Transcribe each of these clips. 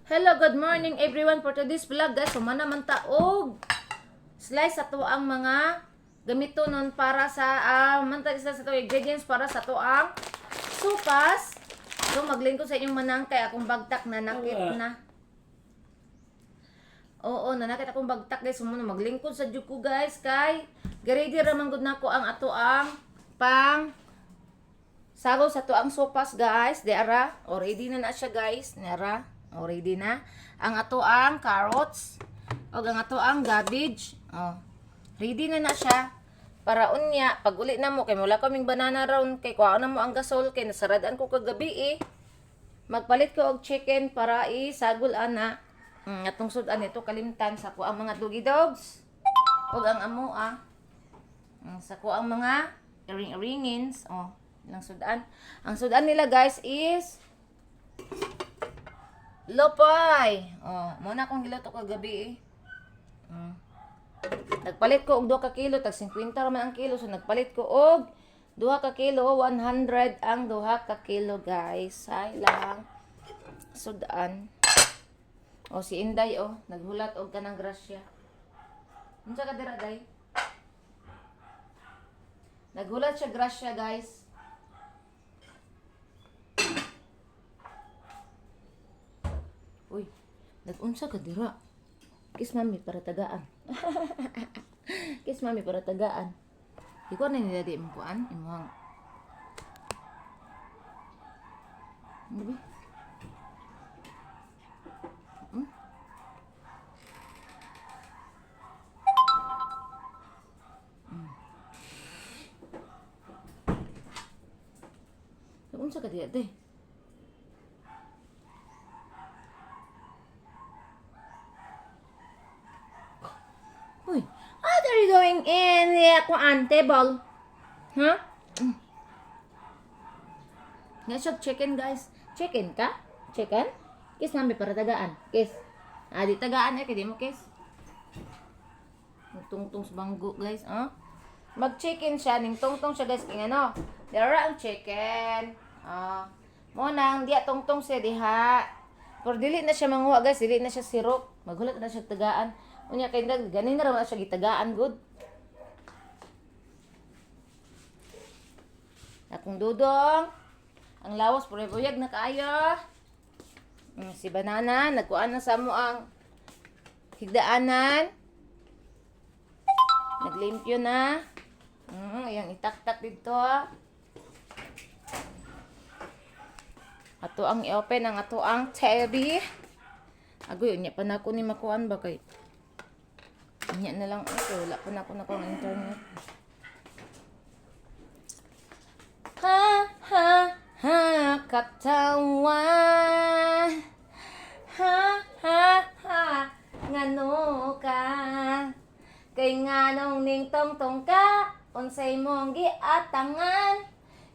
Hello, good morning everyone for today's vlog, guys. Humana man ta og slice ato ang mga gamito nun para sa man ta isa sa to ingredients para sa to ang sopas. So maglingkod sa inyong manang kay akong bagtak na nakit na. Oo, nanakit akong bagtak, guys. Sumuna maglingkod sa jud ko, guys, kay ready ra man gud nako ang ato ang pang sago sa to ang sopas, guys. Di ara, already na na siya, guys. Nara, already na. Ang ato ang carrots o ang ato ang cabbage. Oh. Ready na na siya. Para unya, pag uli na mo kay mula kaming banana round kay kuha na mo ang gasol kay nasaradan ko kagabi eh. Magpalit ko og chicken para isagol ana. Atong sud-an ito kalimtan sa ko ang mga doggy dogs ug ang amo ah. Sa ko ang mga ring-ringins. Oh, ilang sudan. Ang sudan nila, guys, is lopay. Oh, mo na akong giluto kagabi eh. Nagpalit ko og 2 ka kilo, tag 50 ra man ang kilo, so nagpalit ko og 2 ka kilo, 100 ang 2 ka kilo, guys. Hay lang. Sudan. O si Inday oh, naghulat og kanang grasya. Unsa ka dira, day? Naghulat siya grasya, guys. Uy, nagunsa ka dira? Kiss mami para tagaan. Kiss mami para tagaan. Ikaw na nila di imong kuan, imong. Ano ba? Hmm? Nagunsa ka dira, te? Uy, what are you doing in the kuan table? Huh? Nga siya chicken, guys. Chicken ka? Chicken? Kiss mami para tagaan. Kiss. Ah, di tagaan eh, kay di mo kiss. Tungtong sa banggo, guys, ah. Mag-chicken siya, ning tungtong siya, guys, kay ano. Dara ang chicken. Ah. Mo nang diya tungtong siya diha. Pero dili na siya manguha, guys, dili na siya sirop. Maghulat na siya tagaan. Unya kay nag ganin na ra man siya gitagaan good. Akong dudong. Ang lawas puro buyag na kaayo. Si banana nagkuan na sa mo ang higdaanan. Naglimpyo na. Ayan, itaktak dito. Ato ang i-open ang ato ang TV. Agoy, unya pa na ako ni makuan ba kay. Unya na lang ako, wala pa na ako nakuha ang internet. Ha ha ha katawa. Ha ha ha ngano ka? Kay nganong ning tongtong ka, unsay mong giatangan?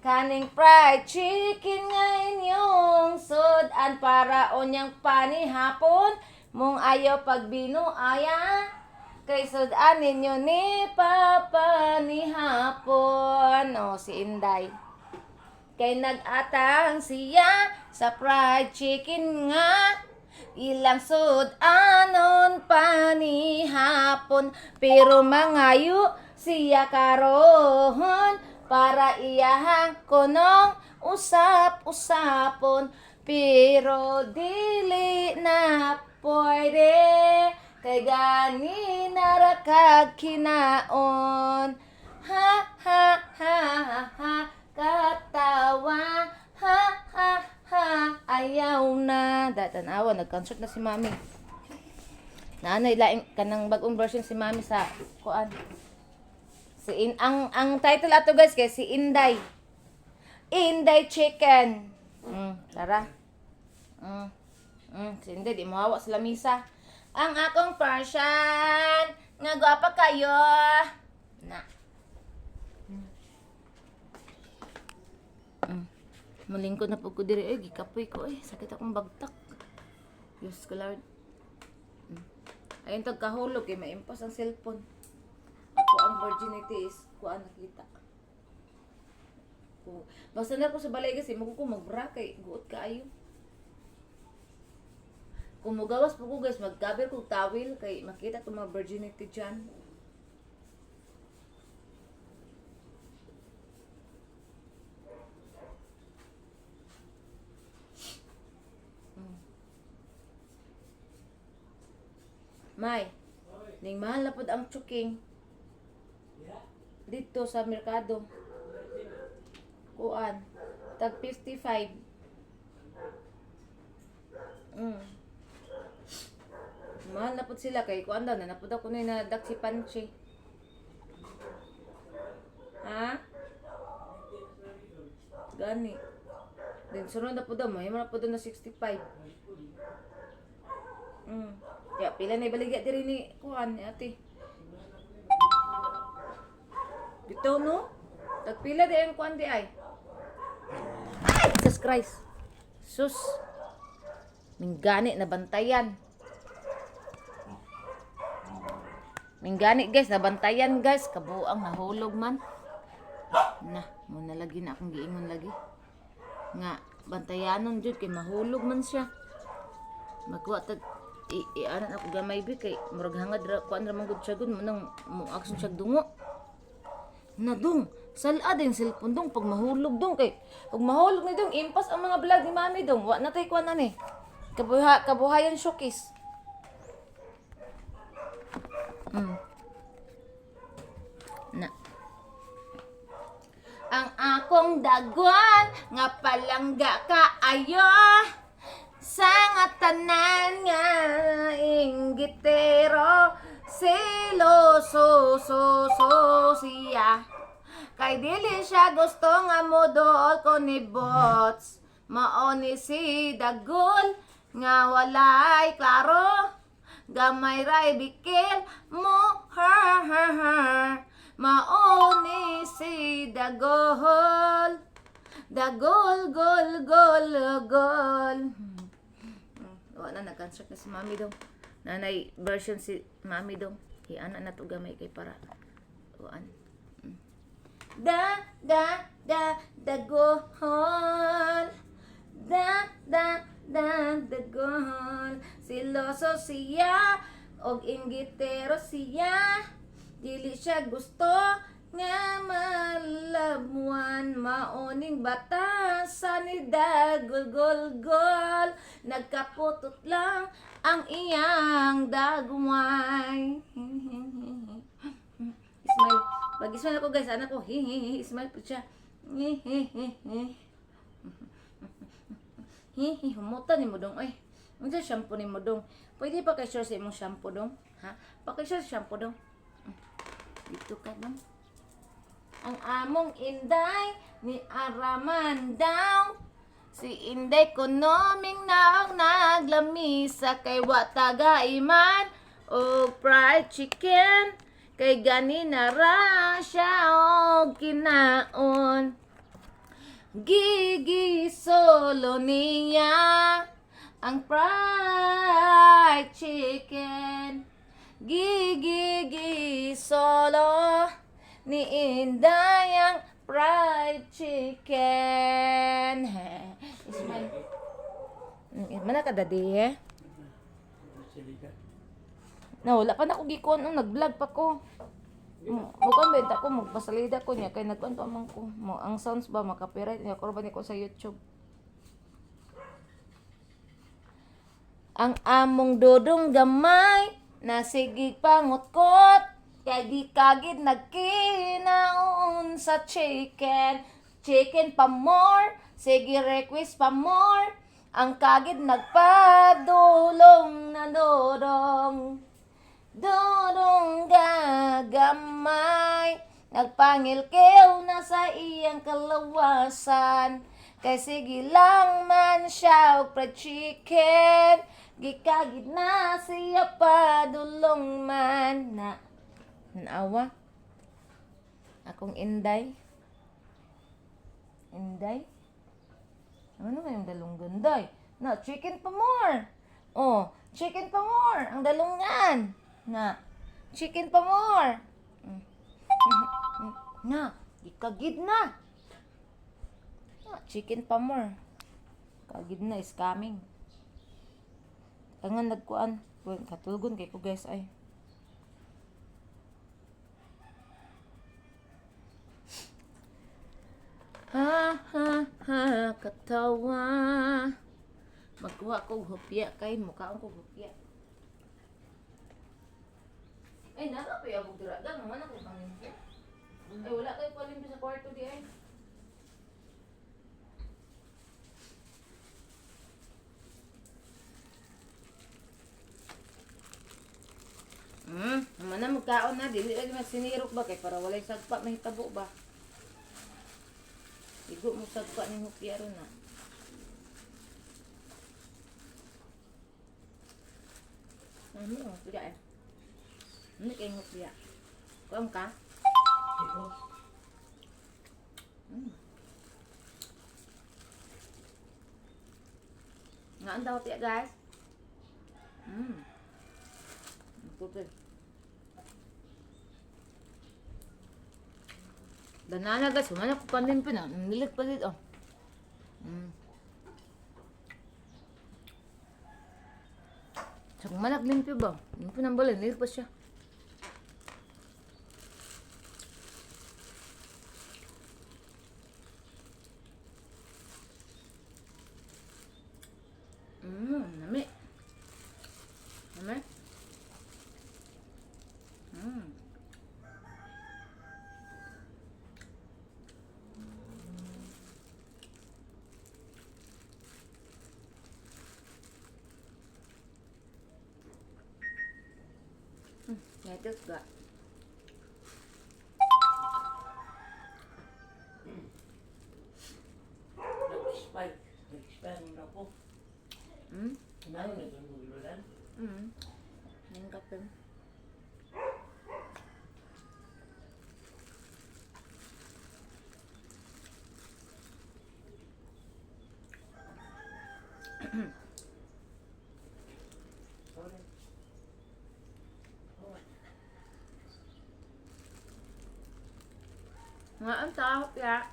Kaning fried chicken nga inyong sudan para unyang panihapon mong ayaw pagbinuaya. Kay sudan ninyo ni Papa ni hapon. O, si Inday. Kay nag-atang siya sa fried chicken nga ilang sud-anon pa ni hapon, pero mangayo siya karon para iyahang kunong usap-usapon, pero dili na pwede kay gani ra kag kinaon. Ha ha ha ha ha katawa, ha ha ha, ayaw na datanawa. Nag-concert na si mami. Naanay laing kanang bagong version si mami sa kuan. Si in, ang title ato, guys, kay si Inday. Inday Chicken. Tara. Si Inday di mohawa sa lamisa. Ang akong version nga gwapa kayo. Na. Malingkod na po ko diri eh, gikapoy ko eh. Sakit akong bagtak. Diyos ko Lord. Ayun tag kahulog kay maimpas ang cellphone. Ako ang virginity is kuan nakita. Ko basta na ko sa balay kasi mo ko magbra kay guot kaayo. Kung mugawas po ko, guys, mag-cover kog towel kay makita itong mga virginity dyan. May, ning mahal na pod ang chuking dito sa merkado. Kuan, tag 55. Mahal na pod sila kay kuan daw na napud ako ni na si Panchi. Ha? Gani. Then sunod na pod daw, mahimo na pod daw na 65. Ya, pila na ibaligya diri ni kuan ni ate. Bitaw no? Tagpila di ang kuan di ay. Ay, Jesus Christ. Sus. Minggani na bantayan. Minggani, guys, nabantayan, guys, kabuang nahulog man. Na, mo na lagi na akong giingon lagi. Nga bantayanon jud kay mahulog man siya. Magkuha tag i, i anan ako gamay bi kay murag hangad ra kuan ra man gud siya gud mo nang mo action siya dungo. Na dong, sala din cellphone dong pag mahulog dong kay pag mahulog ni dong impas ang mga vlog ni mami dong. Wa na tay kuan ani. Kabuhayan showcase. Na. Ang akong dagwan nga palangga kaayo sa nga tanan nga inggitero, seloso so so siya kay dili siya gusto nga modool ko ni Bots. Mao ni si Dagol nga walay klaro, gamay ray bikil mo her her her. Mao ni si Dagol. Dagol gol gol gol. Wala na, nag-concert na si Mami dong. Nanay version si Mami dong. Iana na to gamay kay para kuan. Da da da dagol. Da da da dagol. Siloso siya og inggitero siya. Dili siya gusto nga malamuan, maoning bata sa ni dagol gol gol. Nagkaputot lang ang iyang dagway. Smile. Pag smile ako, guys, anak ko, hi hi hi, smile po siya. Hi hi hi hi. Hi hi, humuta ni mo dong oy. Unsa shampoo ni mo dong? Pwede pa kay share sa imong shampoo dong? Ha? Pa-share sa shampoo dong. Dito ka dong. Ang among Inday ni Araman daw. Si Inday kuno naong naglamisa kay wa taga iman og fried chicken kay ganina ra siya og kinaon. Gigi solo niya ang fried chicken. Gigi gigi solo ni Inday ang fried chicken. Ismail. Mana ka, daddy, eh? Silika. Na wala pa na ako gikuan nung nag-vlog pa ko. Mukhang benta ko, magpasalida ko niya kay nagkuan pa man ko. Mo ang sounds ba maka-copyright niya ko ba ni ko sa YouTube. Ang among dodong gamay nasigig pangutkot kay gikagid nagkinaon sa chicken. Chicken pa more, sige request pa more. Ang kagid nagpadulong na dodong. Dodong gagamay, nagpangilkew na sa iyang kalawasan. Kay sige lang man siya og fried chicken, gikagid na siya padulong man na. Naawa. Akong Inday. Inday? Ano nga yung dalunggan, day? Na, chicken pa more. Oh, chicken pa more. Ang dalungan. Na, chicken pa more. Na, gikagid na. Na, chicken pa more. Kagid na is coming. Kangan nagkuan. Uy, katulgon kay ko guys ay. Ha ha ha katawa. Magkuha ko og hopya kay mukaon ko og hopya. Ay, nara pa yung dira. Gang, wala ko pangin. Ay, wala kayo palimpi sa kwarto di ay. Mana magkaon na dili lagi magsinirok ba kay para walay sagpa mahitabo ba. Igo mo sagpa ning hupya ron na. Ano ang hupya eh? Ano kay hupya? Kuam ka? Ito. Nga ang daw hupya guys. Okay. Banana guys, wala ko panin pa na. Nilit pa dito. Sa kung manak limpyo ba? Limpyo ng balay, nilit pa siya. Nami. Nami. Ngetes gak? Nag-spike. Nag-spike na ako. Ano na itong maglulan? Yung kape. Sorry. Oh, Nga ang tahop ya.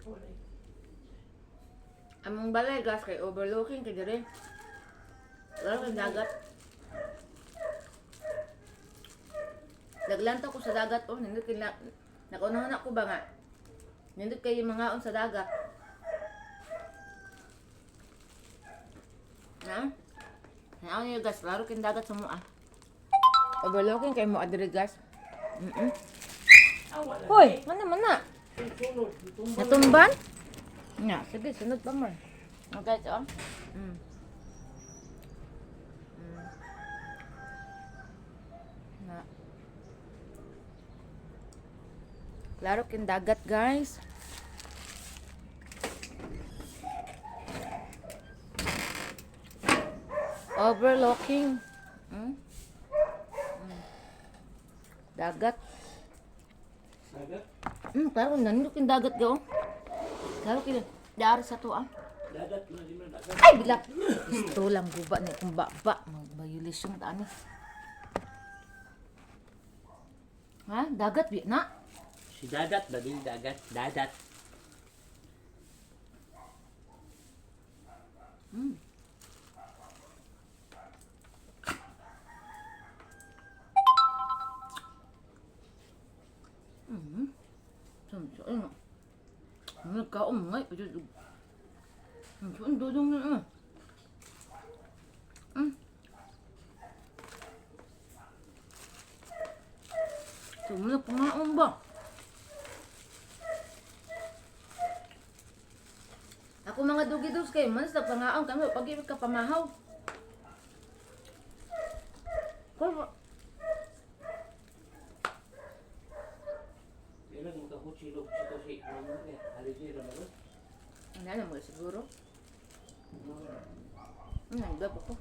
sorry. Among balay gas kay overlooking kay dire. Wala kay dagat. Naglantaw ko sa dagat oh, nindot kay na nakaunahan ako ba nga. Nindot kay mga on sa dagat. Na? Naon niyo guys, laro kay dagat sa mua. Overlooking kay mo adiri guys. Ah, wala. Hoy, mana mana. Sunod. Tumba. Natumban? Nga, sige, sunod pa mo. Okay, ito. Na. Klaro kin dagat, guys. Overlooking. Dagat. Dagat. Klaro nandun kin dagat go. Klaro kin dari sa to ah. Dagat. Malim na dagat. Ay, bilak. Gusto lang guba ni kung ba mag-violation ta ani. Ha? Dagat bi na? Si Dadat ba din dagat? Dadat. 좀 저잉. 오늘 까온 ngay bây giờ 좀 도둑 응. 응. 저 오늘 pangaon ba? Ako mga dugi-dugs kayo, man sa pangaon kami, pag ibig ka pamahaw. Ko, Kailan magkakutsilog si kasi ano eh. Haligi na ba? Ano na mo siguro? Nagdap ako.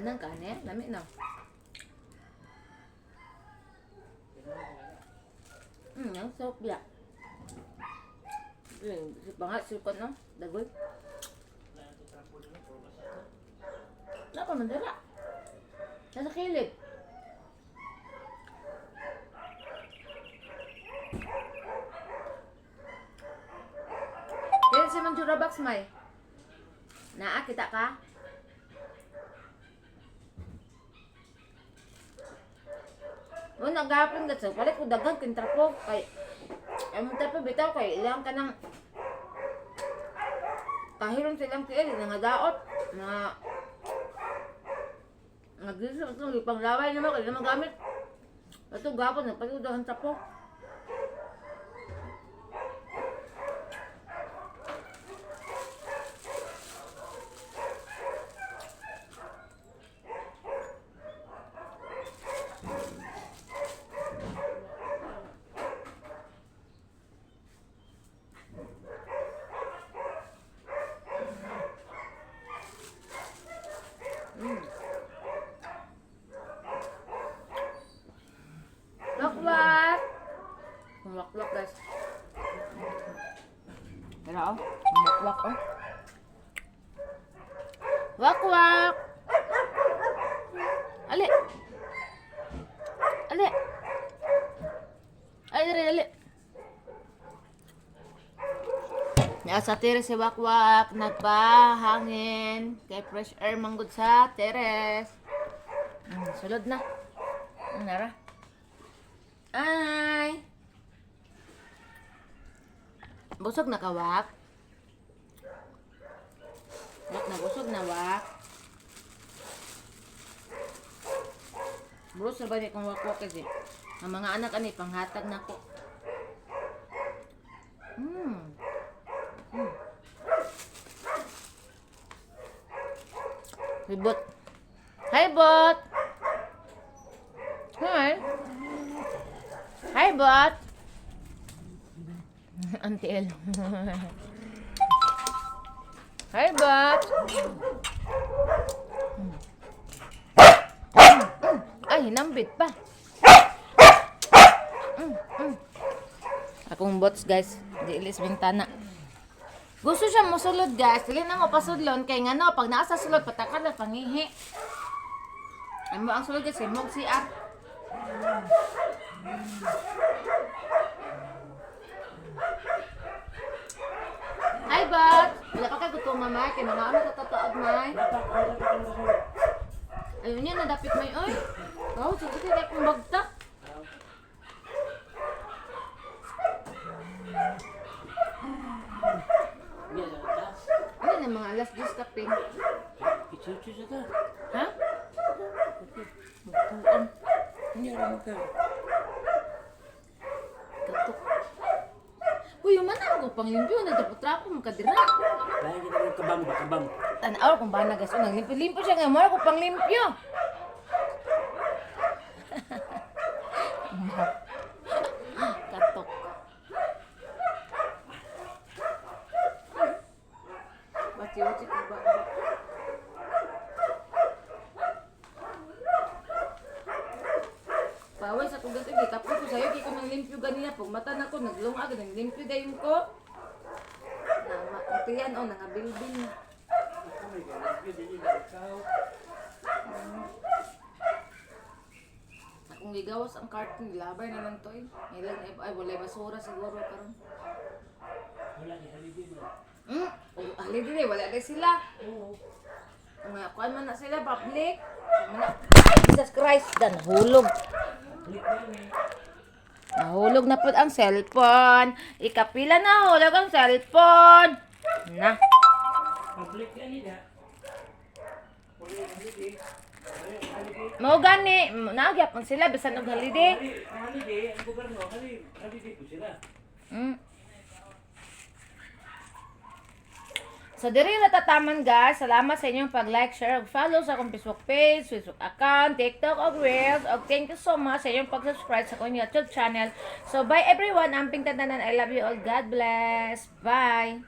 Ganang ka ne? Lami na. Ang sarap biya. Banga, sukot no? Dagoy. Wala pa man dira. Nasa kilid. Kaya si Mang Jurabax, may. Naa, kita ka? Mo nagapon ka sa palit ko daghang kintrapo kay ay mo tapo bitaw kay ilang kanang kahiron silang kiel nga daot nga naglisod itong ipanglaway naman kay naman gamit. Ito gapon nagpalit ko daghang trapo. Wakwak! Wakwak, guys. Pero oh, wakwak oh. Wakwak! Ali! Ali! Ay, dali, dali. Nasa teres si Wakwak, nagpahangin. Kay fresh air manggod sa teres. Sulod na. Nara. Ay! Busog na ka, Wak? Wak na busog na, Wak. Buros na ba ni kong wakwak kasi? Ang mga anak ani, panghatag na ko. Hi, bot. Hi, bot! Hi! Hi, bot! Auntie El. Hi, bot! Ay, hinambit pa. Akong bots, guys. Di ilis bintana. Gusto siya musulod, guys. Dili na mo pasudlon. Kay nga no, pag nasa sulod, patakad na pangihi. Ano ang sulod, guys? Mog siya. Hi, bot! Wala pa kay gutom, mamay. Kay mga ano tatataog, may. Ayun yan, nadapit may oy. Oh, sige kay kung bagta. Niya sa ta. Ano na mga alas 10 kapin? Ichuchu sa ta. Ha? Magtuon. Niya ra ka. Katok. Uy, man ako panglimpyo na dapat trapo makadira. Lahi kita ng kabam ba kabam. Tanaw kung bana guys, oh, naglimpyo-limpyo siya ngayon, mura ko panglimpyo. Katok. Wachi-wachi ko ba? Paway sa kugas eh, tapos ko sa'yo, di ko nanglimpyo ganina. Pag mata na ko, naglungag, nanglimpyo dayon ko. Na, mauntiyan, oh, nangabilbil na. Ako may ganun dili na ikaw. Akong gigawas ang carton, labay na lang to eh. Ilang, ay, walay basura siguro karon. Wala ni holiday bro. Oh, holiday, wala na sila. Oo. Mga kuan man na sila, public. Mana, ay, Jesus Christ, dan hulog. Click na ni. Nahulog na po ang cellphone. Ikapila na hulog ang cellphone. Na. Public yan nila. Wala ni holiday. Wala ni holiday. Mao gani, nagyapon sila bisan og holiday. Ang holiday, ang gobyerno, holiday, holiday po sila. So, diri natataman guys. Salamat sa inyong pag-like, share, ug follow sa akong Facebook page, Facebook account, TikTok, ug Reels. Ug thank you so much sa inyong pag-subscribe sa akong YouTube channel. So, bye everyone. Amping tantanan. I love you all. God bless. Bye.